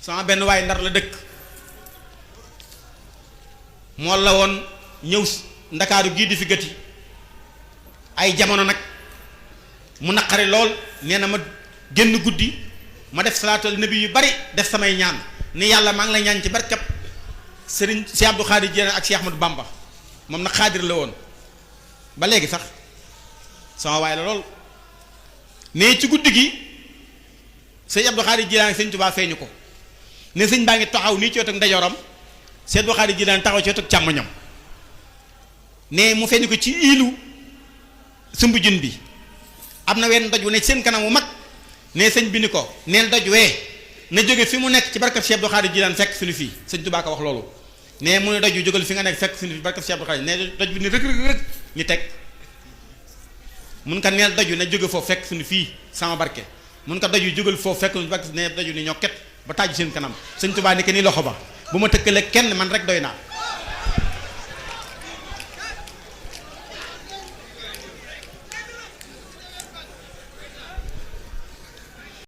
sama benn waay Ndar la dëkk moo la woon ñëw ndakaaru gii di fi gëti ay jamono nag mu naqari lool nee na ma génn guddi ma def salaatul nabi yu bari def samay ñaan ni yàlla maa ngi lay ñaan ci barkab sëriñ Cheikh Abdou Khadir Jilaan ak Cheikh Ahmadou Bamba moom nag xaadir la woon ba léegi sax sama waay la lool ne ci guddi gi sëñ Abdou Khadir Jilaan sëñ Tuubaa feeñu ko ne sëñ baa ngi taxaw nii ci wetu ndeyjooram sëñ Abdou Khadir Jilaan taxaw ci wetu càmmoñam ne mu feeñu ko ci iilu sumbu jën bi am na wenn doj wu ne seen kanam wu mag ne sëñ bi ni ko neel doj wee na jóge fi mu nekk ci barkab Cheikh Abdou Khadir Jilaan fekk suñu fii sëñ Tuubaa ko wax loolu ne mu ne doj wi jógal fi nga nekk fekk suñu fi barkab Cheikh Abdou Khadir ne doj bi ni rëg rëg rëg ñu teg mun ko neel doj wi na jóge foofu fekk suñu fii sama barke mun ko doj wi jógal foofu fekk suñu barke ne doj wi ni ñokket ba tàjju seen kanam sëñ Tuubaa ni ke ni loxo ba bu ma tëkkale kenn man rek doy naa